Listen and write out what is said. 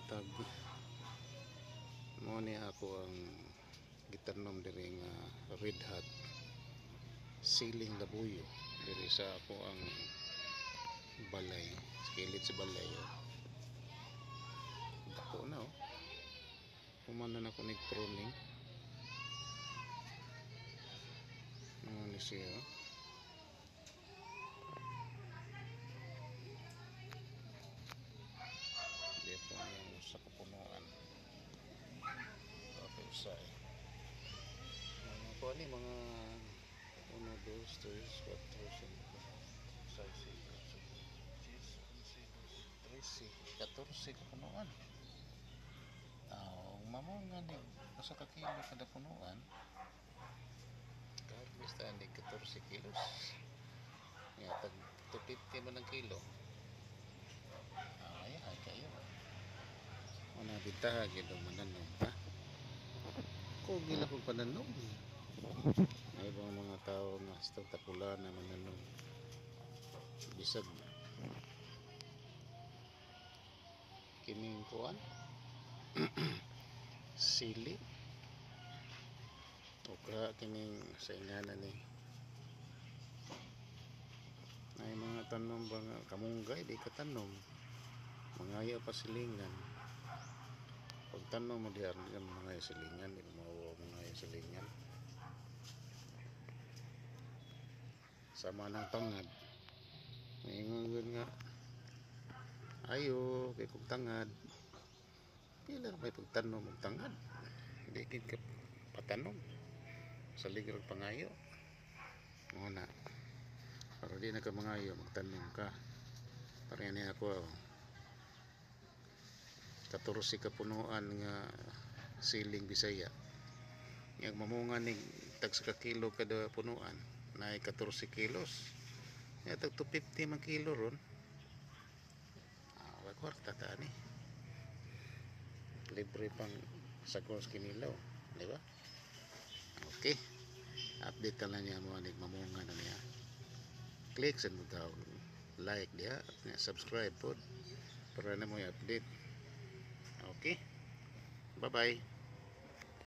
Buntag. Mo ni ako ang gitanom diri nga red hot siling labuyo diri sa ako ang balay, sa kilid sa balay, oh. Dako na, oh. Human na nako nig pruning. Mo ni siya, oh. Dito ang sa kapunuan. Okay, usay. Mga kuha ni mga 1, 2, 3, 4, 5, 6, 7, 8, 11, 12, 13, 14 kapunuan. Ah, mamunga ni usa ka kilo kada punuan. Kahit basta ni 14 kilos. Nga tag 250 man ang kilo. Ah, ay kayo. Una bintaha gyud ang mananom pa. Ko gila kong pananom. May ibang mga tao nga hasta tapula na mananom. Bisag kining kuan sili o ka kining sa ingana ni ay mga tanom ba nga kamunggay di ka tanom, mangayo pa silingan. Pag tanom mo diyan di mangayo silingan, di mo mangayo silingan sama ng tangad. Maingon gud nga ayo kay kog tangad, pila may pagtanom og tangad, di gid ka patanom sa ligrang pangayo. Mo na para di na ka mangayo, magtanom ka. Para ni ako, oh, 14 ka punuan nga siling Bisaya nga mamunga nig tag sa ka kilo kada punuan, naay 14 kilos nga tag 250 man kilo ron. Ah, wa kwarta ta ani, libre pang sagos kinilaw, di ba? Okay, update ka lang niya mo anig mamunga na niya. Click sa mo daw like diha, subscribe pod para na mo i-update. Okay, bye bye.